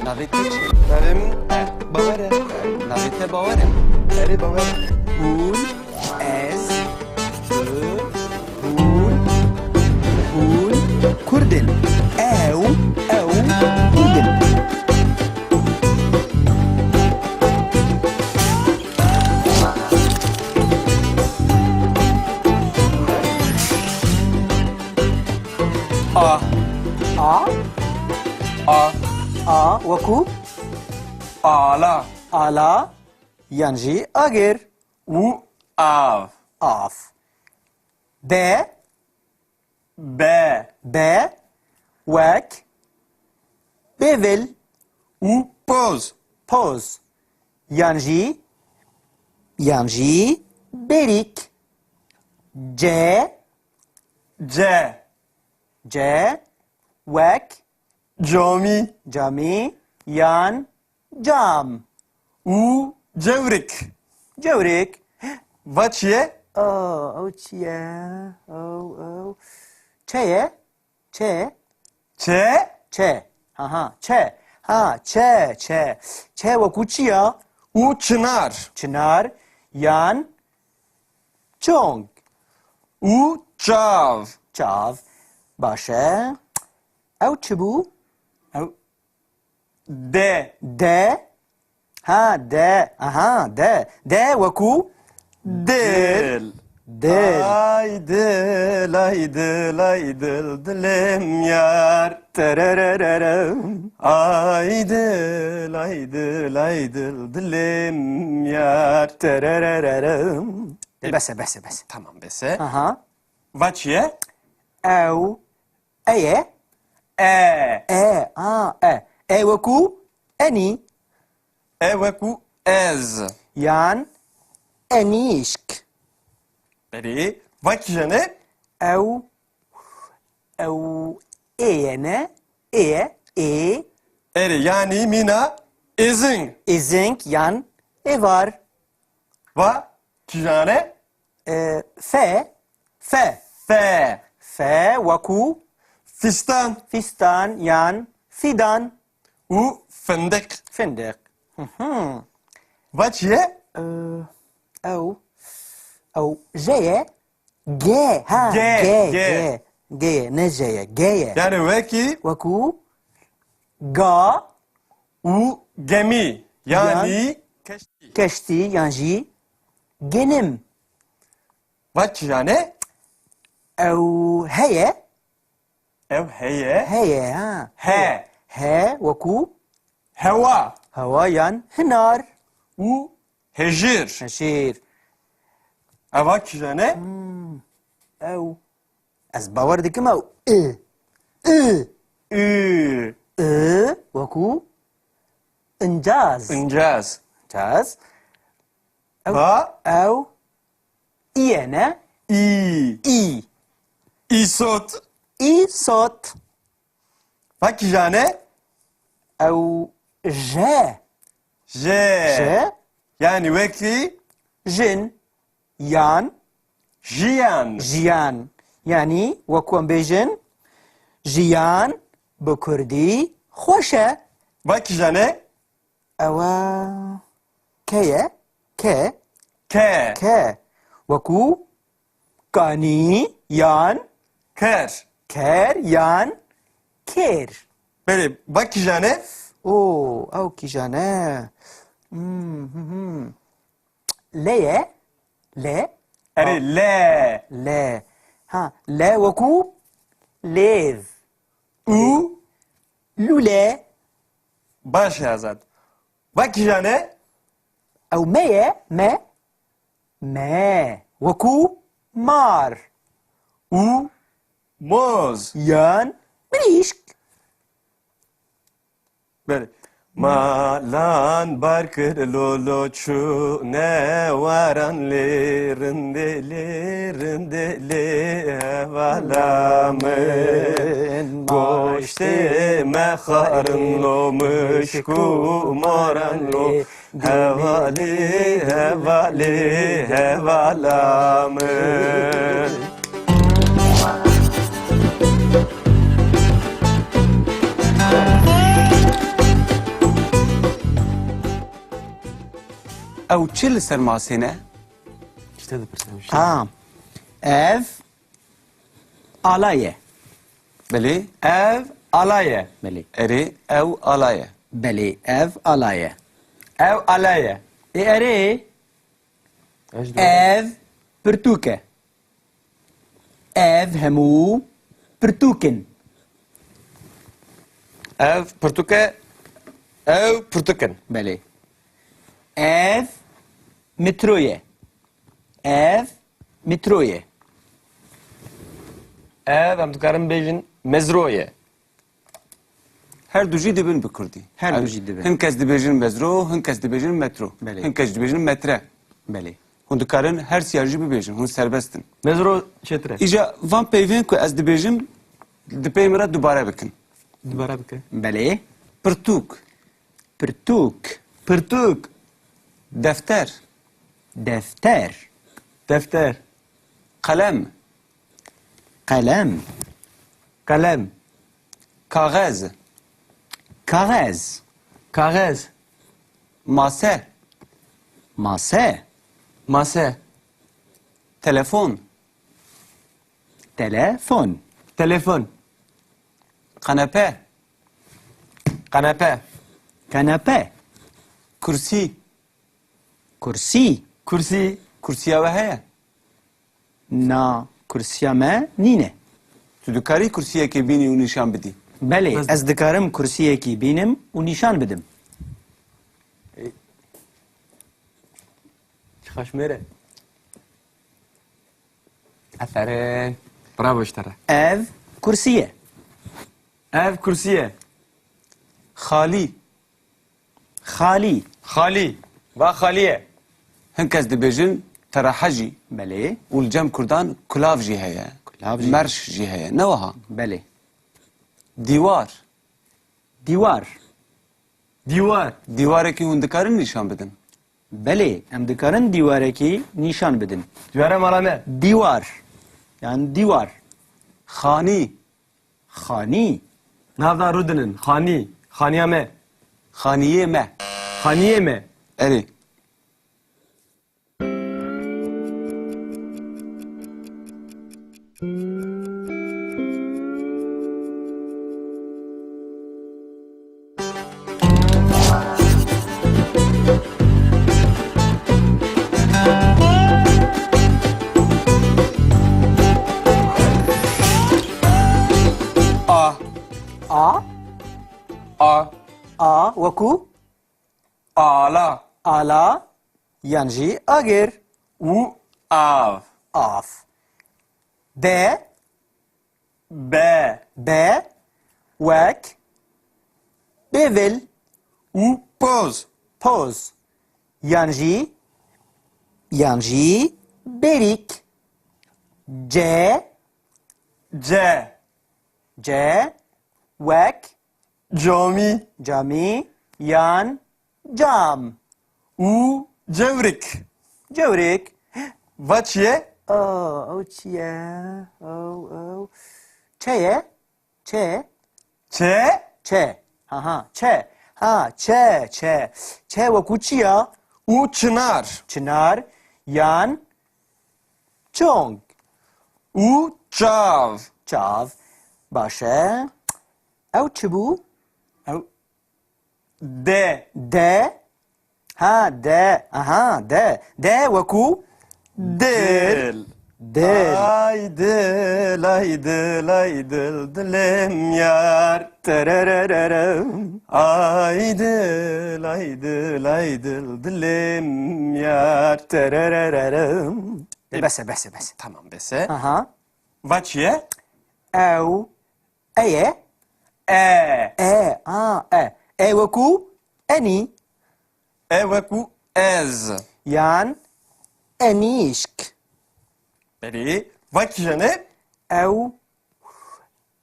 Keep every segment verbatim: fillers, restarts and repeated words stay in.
Navê te çi? Navê min Bawer e. Navê te Bawer e? Erê, Bawer e. Hûn, ez, tu, hûn, hûn Kurd in. Ew, ew Kurd in. A. A. A. A wekû? Ala. Ala, yan jî agir. Û av. Av. Be. Be. Be, wek, bêvil. Û poz. Poz. Yan jî, yan jî bêrîk. Ce. Ce. Ce, wek. Camî. Camî, yan cam. Û cewrik. Cewrik. Va çi ye? Oh, ew çi ye? Ew, ew. Çe ye? Çe? Çe? Çe. Ha, ha, çe. Ha, çe, çe. Çe wekû çi ya? Û çinar. Çinar, yan çong. Û çav. Çav. Baş e. Ew çi bû? Ew de. De. Ha, de. Aha, de. De wekû dil. Dil. Dil. Ay dil, ay dil, ay dil, dilim yar. Tererererem. Ay dil, ay dil, ay dil, dilim yar. Tererererem. De, bes e, bes e, bes e. Tamam, bes e. Aha. Va çi ye? Ew. E ye? E. E, a, e. E wekû enî. E wekû ez. Yan enîşk. Erê, va kîjan e? Ew, ew ê ye ne? Ê ye, ê. Erê, yanî mîna êzing. Êzing yan êvar. Va kîjan e? E, fe, fe. Fe. Fe wekû? Fîstan. Fîstan yan fîdan. Û findiq. Findiq. Hı hı. Va çi ye? E, ew, ew je ye. Ge, ha, Ge, ge, ge. Ge. Ge ye, ne je ye, ge ye. Yani wekî? Wekû ga. Û gemî, yanî Yan keştî. Keştî yan jî genim. Va kîjan e? Ew heye. Ew heye. Heye, ha. He. He, wekû? Hewa. Hewa yan hinar. Û hejir. Hejir. Eva kîjan e? Hmm, ew. Ez bawer dikim ew. I. I. I. I, wekû incaz. Incaz. Incaz. Ew, Ha? Ew î ye, ne? Î. Î. Îsot. Îsot. Va kîjan e? Ew je. Je. Je. Yani wekî? Jin. Yan. Jiyan. Jiyan. Yani wekû em bêjin, jiyan bi kurdî xweş e. Va kîjan e? Ew e ke ye? Ke? Ke. Ke. Wekû kanî yan ker. Ker yan kêr. Belê, va kîjan e? Oo, ew kîjan e? Hmm, hmm, hmm. Le ye? Le? Erê, Ha. Le. Le. Ha, le wekû lêv. Û? Lûle. Baş e Azad. Va kîjan e? Ew me ye, me. Me. Wekû mar. Û moz. Yan mirîşk. Belê. Malan bar kir lolo çûne waran lê rindê lê rindê lê hevala min. Goştê me xarin lo mişk û moran lo hevalê hevalê hevala min. Ew çi li ser masê ne? Ji te dipirsim, ji te. Ha. Ev ala ye. Belê. Ev ala ye. Belê. Erê, ew ala ye. Belê, ev ala ye. Ew ala ye. Ê erê. Ez ji Ev pirtûk e. Ev hemû pirtûk in. Ev pirtûk e. Ew pirtûk in. Belê. Ev metro ye. Ev metro ye. Ev, em dikarin bêjin, mezro ye. Her du jî dibin bi kurdî. Her du jî dibin. Hin kes dibêjin mezro, hin kes dibêjin metro. Belê. Hin kes dibêjin metre. Belê. Hûn dikarin her siya jî bibêjin, hûn serbest in. Mezro çêtir e. Îja van peyvên ku ez dibêjim, di pey min re dubare bikin. Dubare bike. Belê. Pirtûk. Pirtûk. Pirtûk. Defter. Defter. Defter. Qelem. Qelem. Qelem. Kaxez. Kaxez. Kaxez. Mase. Mase. Mase. Telefon. Telefon. Telefon. Kanepe. Kanepe. Kanepe. Kursî. Kursî. Kursî. Kursiya we heye? Na, kursiya me nîne. Tu dikarî kursiyekê bînî û nîşan bidî? Belê, ez dikarim kursiyekî bînim û nîşan bidim. Çi xweş mêr e. Aferin. Bravo ji te re. Ev kursî ye. Ev kursî ye. Xalî. Xalî. Xalî. Va xalî ye. Hin kes dibêjin terehe jî. Belê. Û li cem kurdan kulav jî heye. Kulav jî. Merş jî heye. Ne wiha? Belê. Dîwar. Dîwar. Dîwar. Dîwarekî hûn dikarin nîşan bidin? Belê, em dikarin dîwarekî nîşan bidin. Dîwara mala me. Dîwar. Yan dîwar. Xanî. Xanî. Nav da rûdinin. Xanî. Xaniya me. Xaniyê me. Xaniyê me. Erê. A. A. A. A, wekû? Ala. Ala, yan jî agir. Û av. Av. Be. Be. Be, wek, bêvil. Û poz. Poz. Yan jî, yan jî bêrîk. Ce. Ce. Ce, wek. Camî. Camî, yan cam. Û cewrik. Cewrik. Va çi ye? Oh, ew çi ye? Ew, ew. Çe ye? Çe? Çe? Çe. Aha, çe. Ha, çe, çe. Çe wekû çi ya? Û çinar. Çinar, yan çong. Û çav. Çav. Baş e. Ew çi bû? Ew de. De. Ha, de. Aha, de. De wekû dil. Dil. Dil. Ay dil, ay dil, ay dil, dilim yar. Tererererem. Ay dil, ay dil, ay dil, dilim yar. Tererererem. E, bes e, bes e, bes e. Tamam, bes e. Aha. Va çi ye? Ew. E ye? E. E, a, e. E wekû enî. E wekû ez. Yan enîşk. Belê. Va kîjan e? Ew,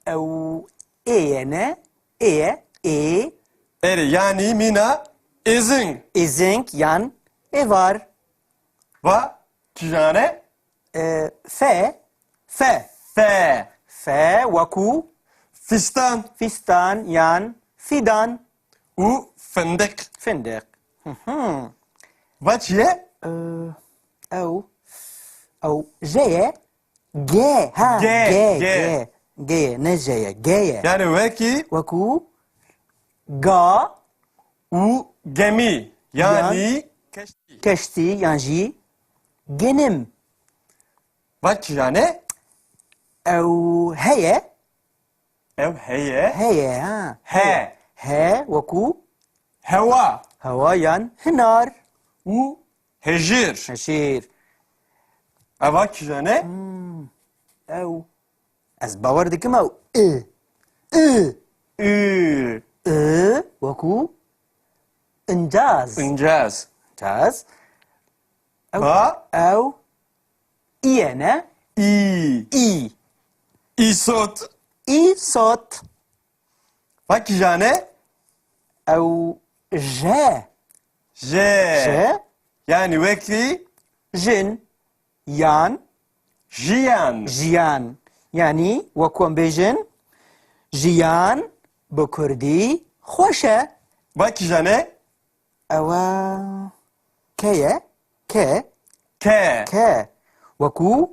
ew ê ye ne? Ê ye, ê. Erê, yanî mîna êzing. Êzing yan êvar. Va kîjan e? E, fe. Fe. Fe. Fe wekû? Fîstan. Fîstan yan fîdan. Û findiq. Findiq. Hı hı. Va çi ye? Ee, ew, ew J ye. G, ha, G, G, G. G. G ye, ne J ye, G ye. Yani wekî Wekû ga û gemî, yani Yan- keştî. Keştî yan jî genim. Va kîjan e? Ew heye. Ew heye. Heye, ha. He. He, wekû Hewa. Hewa yan hinar. Û hejir. Hejir. Eva kîjan e? Hmm, ew. Ez bawer dikim ew. I. I. I. I, wekû incaz. Incaz. Incaz. Ew, Ha? Ew. Î ye, ne? Î. Î. Îsot. Îsot. Va kîjan e? Ew J. J. J. Yani wekî? Jin. Yan. Jiyan. Jiyan. Yani wekû em bêjin, jiyan bi kurdî xweş e. Va kîjan e? Ew e ke ye? Ke. Ke. Ke. Wekû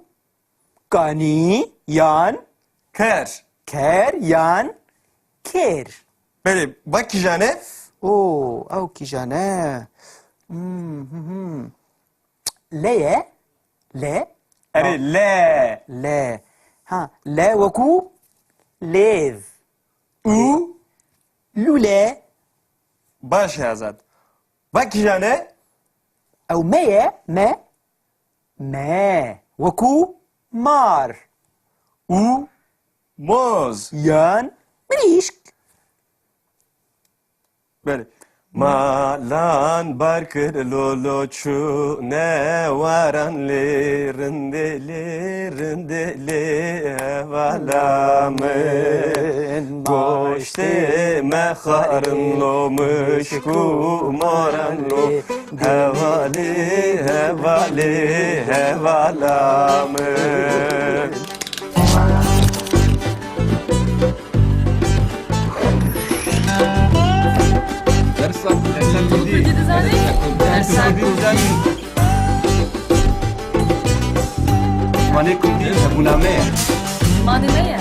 kanî yan ker. Ker yan kêr. Belê, va kîjan e? Oo, ew kîjan e? Hmm, hmm, hmm. Le ye? Le? Erê, le. Le. Ha, le wekû lêv. Û? Lûle. Baş e Azad. Va kîjan e? Ew me ye, me. Me. Wekû mar. Û moz. Yan mirîşk. Belê. Malan bar kir lolo çûne waran lê rindê lê rindê lê hevala min. Goştê me xarin lo mişk û moran lo hevalê hevalê hevala min. Dersa, dersa kurdî. Kurdî dizanî? Dersa kurdî dizanî. Zimanê kurdî hebûna me ye. Zimanê me ye.